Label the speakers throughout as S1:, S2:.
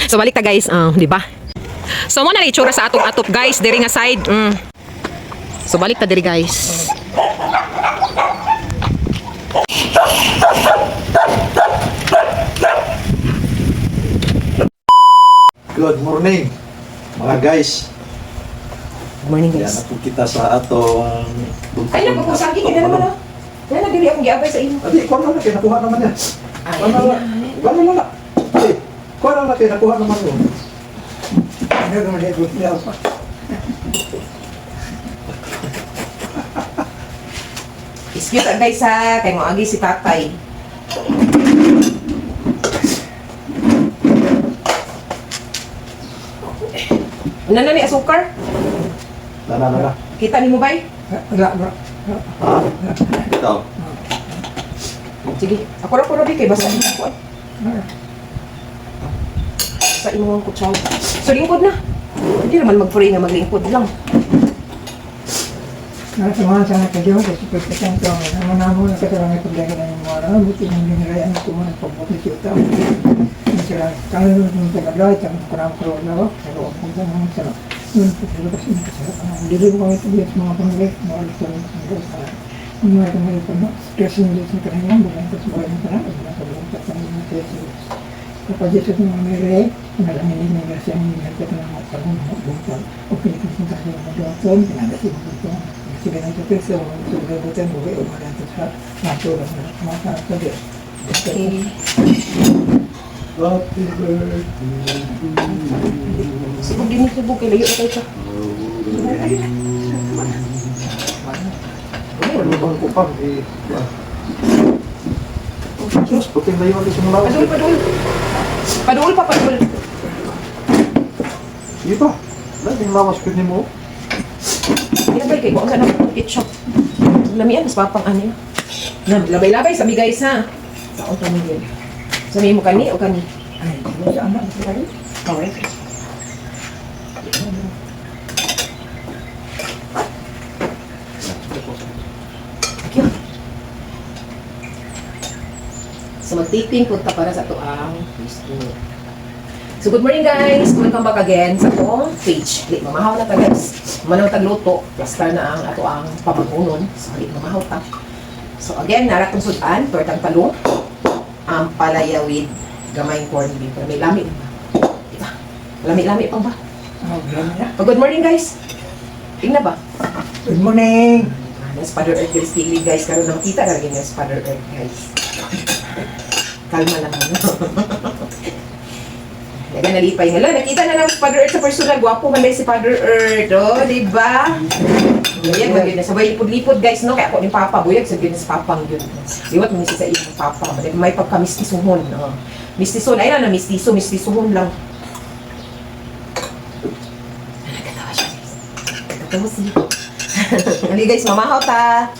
S1: So balik ta, guys, di ba? So mo na itsura sa atong atop, guys, diri nga side. So balik ta diri, guys.
S2: Good morning, mga guys.
S1: Good morning,
S2: Yan
S1: guys.
S2: na po kita sa atong
S1: Ay, nagpapusagi ka na naman ah. Yan na diri akong giabay sa imo.
S2: Adi, kuha na na kay nakuha naman yan.
S1: Ay,
S2: Kuha na na. Kuha na na. Ay, kuha na na kay nakuha naman mo.
S1: Excuse ah, guys ha, kay moagi si tatay. Una na ni asukar.
S2: Na na na na.
S1: Kita nimo bay?
S2: Ha? Ito.
S1: Sige, ako ra ko ra kay basta imo ko. Ay. Sa imong kutsaw. So lingkod na. Hindi naman mag-pray nga maglingkod lang.
S3: Nakasamaan sana ka Diyos, at ipagkasanto ang naman namo, nakasalang ipagdagan ng mga araw, buti ng binirayan ko mo, nagpabot ni Tiyota. Sila, kalunod ng Tagalog, at ang kurang kurang pero kung saan ang sila, yun po sila kasi nakasarap. Ang dili ko kami ito sa mga pangre, mga ulit sa mga pangre, ang mga pangre pa no, stress ng Diyos ng kanila, bukan ko sa buhay ng kanila, bukan sa buhay sa kanila, sa Jesus. Kapag Jesus ng mga mere, nalangin ni grasya ang mga ng mga kalong mga bungkol, o pinitin sa mga doon, pinagasi mga bungkol, sige na ito, Kristo, sugabutan, buhay o mga sa matulog na mga sa Diyos.
S1: Okay.
S2: Happy birthday to you.
S1: Subog din yung subog kay layo na kayo ka.
S2: Ano bang kupang eh? Kuha. Sus, puting layo ulit sa mga lawas.
S1: Padul, padul. Padul pa, padul.
S2: Di ba? Laging lawas ko ni mo.
S1: Yan ba kay kuha sa nang ketchup. Lamian mas papang ano. Na labay-labay sabi, guys, ha. Sa auto mo yun. Sabi mo kani o kani?
S3: Ay, sa anak, sa kayo.
S1: Okay. Thank you. So magtiping punta para sa ato ang Facebook. So good morning, guys! Welcome back again sa akong page. Di, mamahaw na ta, guys. Manaw tagluto. Plastar na ang ato ang pabangunon. So di, mamahaw ta. So again, naratong sudan, tortang talong, ang palaya with gamay corned beef. Pero may lami ba? Diba? Lami-lami pa ba?
S3: Oh, grabe na.
S1: Oh, good morning, guys! Tingnan ba?
S3: Good morning!
S1: Nas Father Earth guys, tigli guys, karon na makita na rin yung Father Earth, guys. Kalma lang ano. Daga nalipay. Hala, nakita na lang si Father Earth sa personal. Gwapo man dahil si Father Earth. Oh, di ba? Buyag ba yun? Sabay lipod-lipod, guys, no? Kaya ako ni Papa, buyag sa yun sa papang yun. Liwat mo sa iyong Papa. May pagkamistisuhon. Oh. Mistison, ay na na, mistiso, mistisuhon lang. Nagkatawa siya, guys. Nagkatawa siya. Ali guys, mamahaw ta.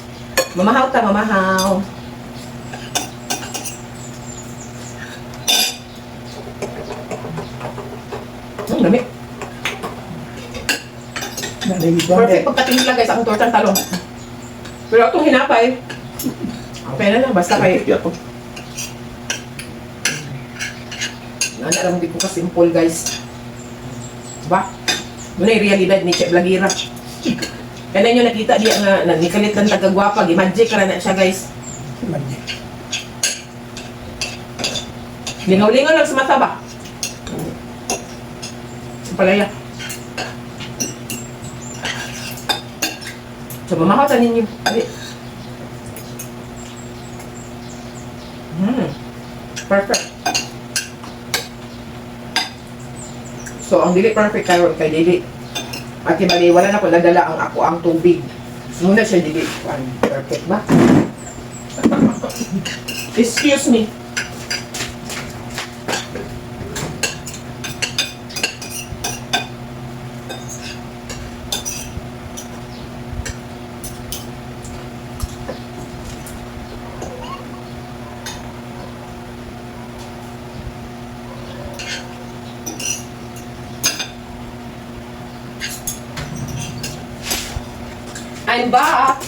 S1: Mamahaw ta, mamahaw. Ang dami. Perfect pagkatimpla, guys, ang tortang talong. Pero itong hinapay, okay na lang, basta kay
S2: Kaya to.
S1: Ano lang, hindi ko ka-simple, guys. Diba? Muna yung realidad ni Che Blagira. Kaya nyo nakita diya nga, nagkalit lang tagagwapa, gimagic ra na siya, guys. Lingaw-lingaw lang sa mata ba? Sa palaya. So, mamahatan ninyo. Ay. Perfect. So, ang dili perfect karon kay dili. At bali, wala na ko nadala ang ako ang tubig. So, muna siya dili. Kuan, perfect ba? Excuse me. I'm back!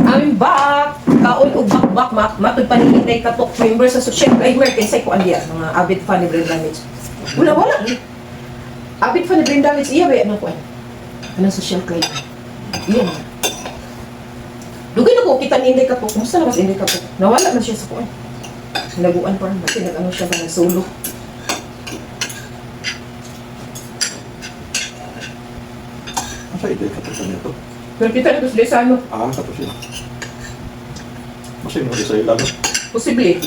S1: I'm back! Kaon og bakbak, matud pa ni Inday katok member sa Social Climber kay say kuan diya mga avid fan ni Brenda Mitch. Wala, wala. Abit pa ni Brenda Leeds, iya ba yan ang kuan? Anong social climb? Iya na. Dugay na ko kita ni Inday Kapo. Kumusta na ba si Inday Kapo? Nawala man siya sa kuan. Naguan pa rin. Kasi nag-ano siya ba, nag-solo.
S2: Asa ito kato sa nito?
S1: Pero kita na ko sila sa ano.
S2: Ah, kato siya. Masay mo sa ilalo.
S1: Posible.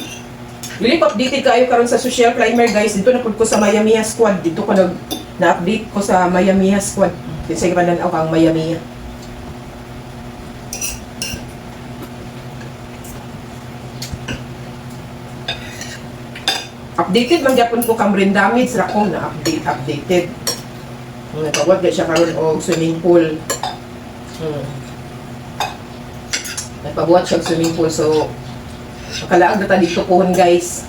S1: Dili ko updated kayo karon sa social climber, guys. Dito na pud ko sa Miami Squad. Dito ko nag na-update ko sa Miami Squad. Kasi pananaw kang Miami. Updated man gyapon ko kang Brenda Mids ra ko na update updated. Nagpawag na siya karon og swimming pool. Nagpabuhat siya og swimming pool, so makalaag na ta dito pohon, guys.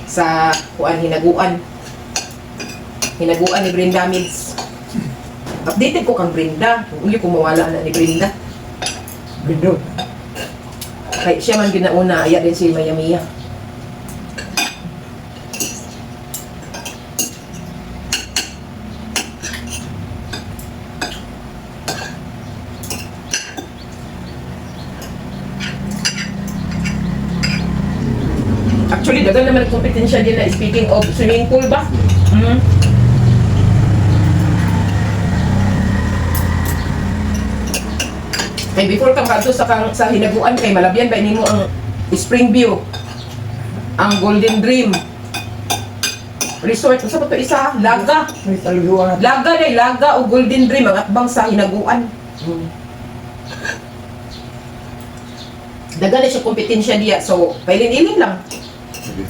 S1: Sa kuan, Hinaguan. Hinaguan ni Brenda Mids. Updated ko kang Brenda. Uy, kung mawala na ni Brenda.
S3: Bindo.
S1: Kay siya man ginauna, aya din si Maya Mia. Actually, dagan naman ang kompetensya din na, speaking of swimming pool ba? Mm. Kay before ka makadto sa kang sa Hinaguan kay malabyan ba nimo ang Spring View, ang Golden Dream Resort. Unsa pa to isa? Laga.
S3: May taluyuan na.
S1: Laga day, Laga o Golden Dream ang atbang sa Hinaguan. Dagan na siya kompetensya diya. So, pailin-ilin lang.
S2: Sige.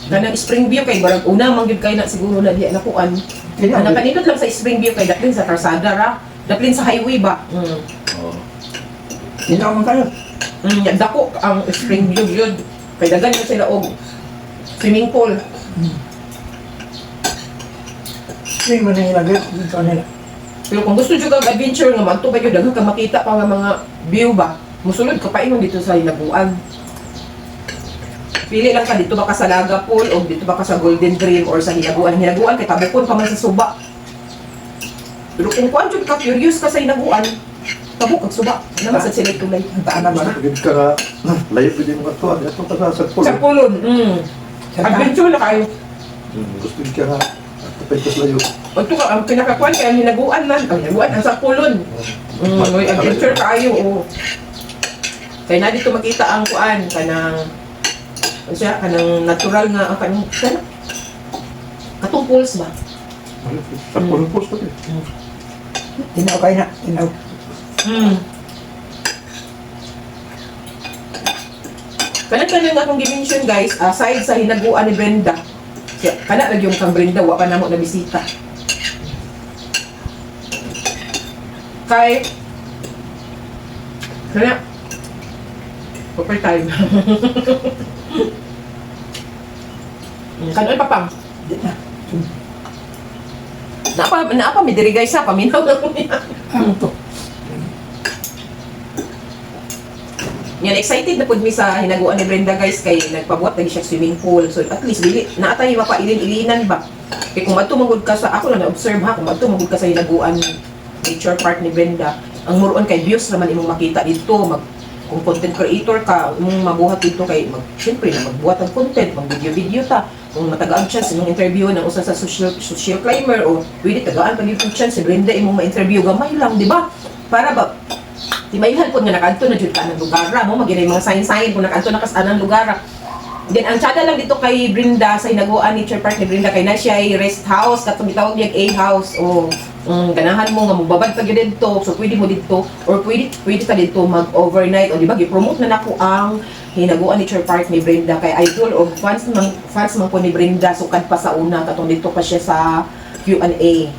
S1: Kanang Spring View kay barang una man gyud kay na siguro na diya nakuan.
S3: Kaya,
S1: Ang nakanindot lang sa Spring View kay daplin sa karsada ra, daplin sa highway ba.
S2: Oo.
S3: Tinaw man kayo.
S1: Dako ang Spring View yun. Kay dagan na sila og swimming pool.
S3: Hindi mo na ilagay. Dito nila.
S1: Pero kung gusto jud kag adventure nga madto ba jud daghan ka makita pa nga mga view ba. Musulod ka pa ingon dito sa Hinaguan. Pili lang ka dito ba ka sa Laga Pool o dito ba ka sa Golden Dream or sa Hinaguan. Hinaguan kay tabukon pa man sa suba. Pero kung kuan jud ka, curious ka sa Hinaguan, tabok kag suba. Naman sa sila tulay.
S3: Ang taan na ba na?
S2: Gusto ka nga, layo pwede mo katuan. Ito ka sa sagpol.
S1: Sa pulon.
S3: Sa taan.
S1: Adventure na kayo.
S2: Gusto ka nga, tapay ka sa layo.
S1: Adto ka ang pinakakuan kay ang Hinaguan man. Ang Hinaguan ang sa pulon. May adventure kaayo, oo. Kay na dito makita ang kuan kanang ano siya, kanang natural nga ang kanang kanang katong pools ba?
S2: Sagpol ang post eh.
S3: Tinaw kayo na. Tinaw.
S1: Kanang kanang akong gi-mention, guys, aside sa Hinaguan ni Brenda. Siya, kana lagi yung kang Brenda wa pa namo na bisita. Kay kana proper time. Kanon pa pang.
S3: Di na.
S1: Naapa naapa mi diri, guys, ha, paminaw na ko niya.
S3: Ano to?
S1: Yan, excited na pud mi sa Hinaguan ni Brenda, guys, kay nagpabuhat lagi siya swimming pool. So at least dili naatay mapailin-ilinan ba. Kay kung adto manggod ka sa ako lang na observe ha, kung adto manggod ka sa Hinaguan Nature Park ni Brenda, ang muroon kay views naman imong makita dito, mag kung content creator ka, imong mabuhat dito kay mag syempre na magbuhat ang content, mag video-video ta. Kung matagaan chance imong interview ng usa sa social social climber o pwede tagaan pa gyud chance si Brenda imong ma-interview gamay lang, di ba? Para ba timayhan po nga nakaadto na jud ka anang lugar mo maginay mga sign-sign kung nakaadto na ka sa anang lugar. Then ang tsada lang dito kay Brinda sa Hinaguan Nature Park ni Brinda kay na siya ay rest house katong gitawag niya A house o ganahan mo nga mobabad pa gyud didto, so pwede mo didto or pwede pwede ka didto mag overnight o di ba gi-promote na nako ang Hinaguan Nature Park ni Brenda kay idol o fans man ko ni Brenda sukad pa sa una katong didto pa siya sa Q&A.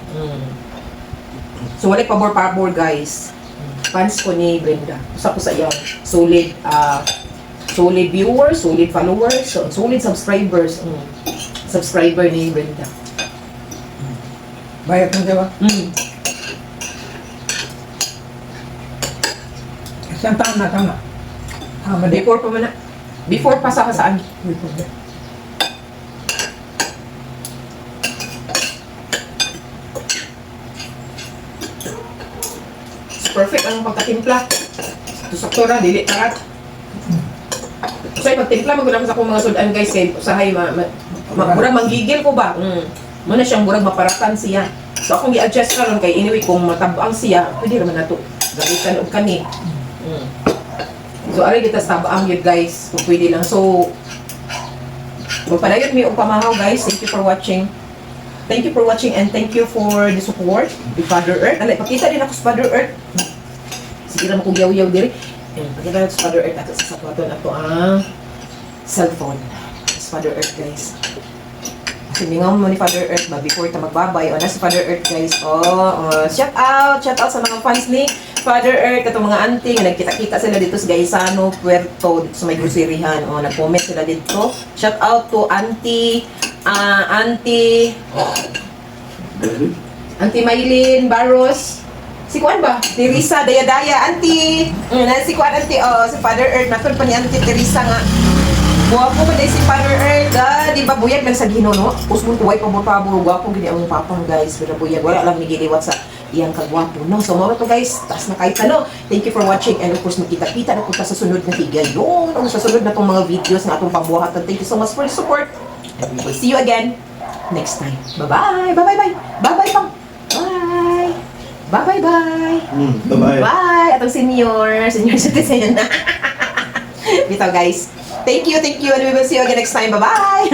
S1: So wala pabor-pabor, guys, fans ko ni Brenda. Usa ko sa iyang solid solid viewers, solid followers, so, solid subscribers. Subscriber ni Brenda.
S3: Bayat na diba? Isang taon na, tama. Tama di.
S1: Before pa man na. Before pa sa saan?
S3: Before di.
S1: Perfect ang pagkatimpla. Sakto ra, dili tarat. So, pagtimpla, maguna sa akong mga sudan, guys, kay usahay, murag manggigil ko ba? Muna siyang murag maparatan siya. So, akong i-adjust karon kay anyway, kung matabang siya, pwede raman nato gamitan og kani. So, aray kita sa tabaang yun, guys, kung pwede lang. So, magpadayon mi og pamahaw, guys. Thank you for watching. Thank you for watching and thank you for the support with Father Earth. Alay, pakita din ako sa Father Earth. Sige ra mo kong yaw-yaw diri. Ayan, pakita nato sa Father Earth ato sa sakwaton ato ang cellphone. Sa Father Earth, guys. Kasi mingaw mo ni Father Earth ba before ta magbabay. O, nasa Father Earth, guys. Oh, shout out sa mga fans ni Father Earth atong mga auntie nga nagkita-kita sila dito sa Gaisano, Puerto, dito sa may groceryhan. Oh, nag-comment sila dito. Shout out to auntie auntie Auntie Maylin Barros. Si Kuan ba? Teresa Dayadaya, Auntie. Si Kuan, Auntie, oh, si Father Earth. Matod pa ni Auntie Teresa nga. Guwapo ba si Father Earth? Ah, di ba buyag lang sa Ginoo, no? Usmon kuway pabor-pabor, guwapo gini ang papang, guys. Pero buyag wala lang ni giliwat sa iyang kagwapo, no? So, mao to, guys, taas na kahit ano. Thank you for watching and of course, magkita-kita na punta sa sunod na higayon o sa sunod na tong mga videos na atong pabuhatan. Thank you so much for the support. And we will see you again next time. Bye-bye! Bye-bye-bye! Bye-bye, pang! Bye! Bye-bye-bye!
S2: Bye-bye.
S1: Bye! Atong senior citizen. Bitaw, guys. Thank you, and we will see you again next time. Bye-bye!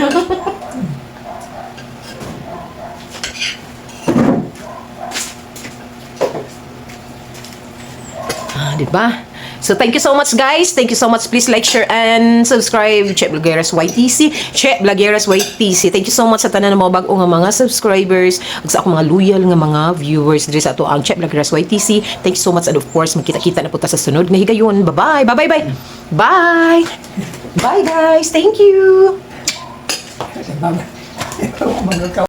S1: Ah, di ba? So thank you so much, guys. Thank you so much. Please like, share and subscribe. Che Blogeras YTC. Che Blogeras YTC. Thank you so much sa tanan ng mga bag-o nga mga subscribers ug sa akong mga loyal nga mga viewers diri sa ato ang Che Blogeras YTC. Thank you so much and of course magkita-kita na po ta sa sunod nga higayon. Bye-bye. Bye-bye bye. Bye. Bye, guys. Thank you.
S3: Kasi baba. Ikaw,